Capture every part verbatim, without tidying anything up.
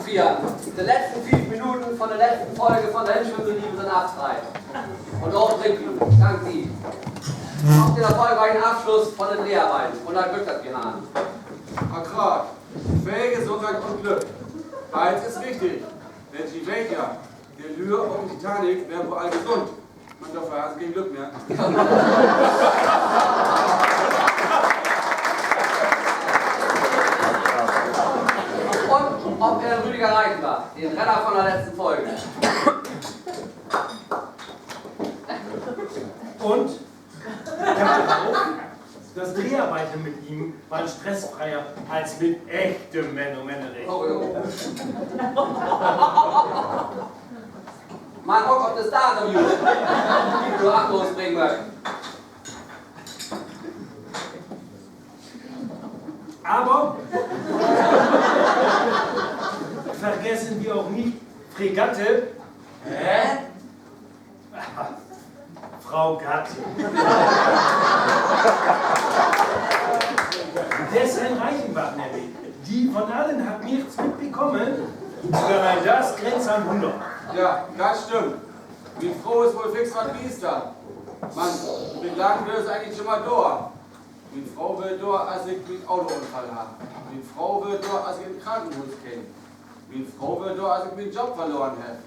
Fiern. De letzten fief Minuten von de letzten Folge von de Hinschwimmturnere sünd aftreiht. Un ok Dank di. Op den erfolgreichen Afsluss von de Dreharbeiten un dat Glück, dat wi harrn. Akkraat. Veel Gesundheit un Glück. Beides is wichtig. Denn ji weet ja, de Lüe op de Titanic weren woll all gesund. Man dorför harrn se keen Glück mehr. Un op Herrn Rüdiger Reichenbach, den Redner von de letzten Folge. Und? Ja, auch. Das Dreharbeiten mit ihm war stressfreier als mit echtem Männer-Männer-Ring. Oh, jo. Man ok op de Start, die du achter uns bringen möchtest. Aber vergessen wir auch nicht Fregatte. Hä? Frau Gatte. Des Herrn Reichenbach nämlich. Die von allen hat nichts mitbekommen, denn all das grenzt an hunnert. Ja, dat stimmt. Mien Fro is woll fix wat biestert. Man, wo lang weer se egentlich jümmer dor? Mien Fro weer dor, as ik mien Autounfall harr. Mien Fro weer dor, as ik in't Krankenhuus keem. Mien Fro weer dor, as ik mien Job verloren heff.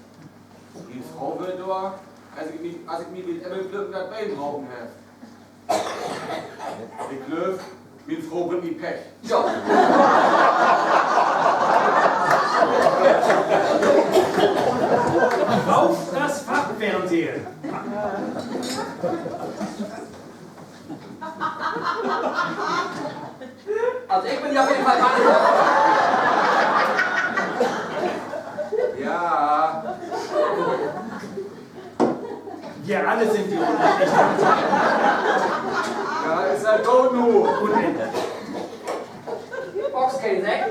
Mien Fro weer dor, as ik mi, as ik mi mit Äppelplücken dat Been braken heff. Ik glööv, mien Fro bringt mi Pech. Ja. Auf das Fachfernsehen. Also, ik bün ja op jeden Fall bannig. Ja. Wir alle sind die Unendlichen. Ja, is ja goot nu. Unendlich. Box keen Sekt.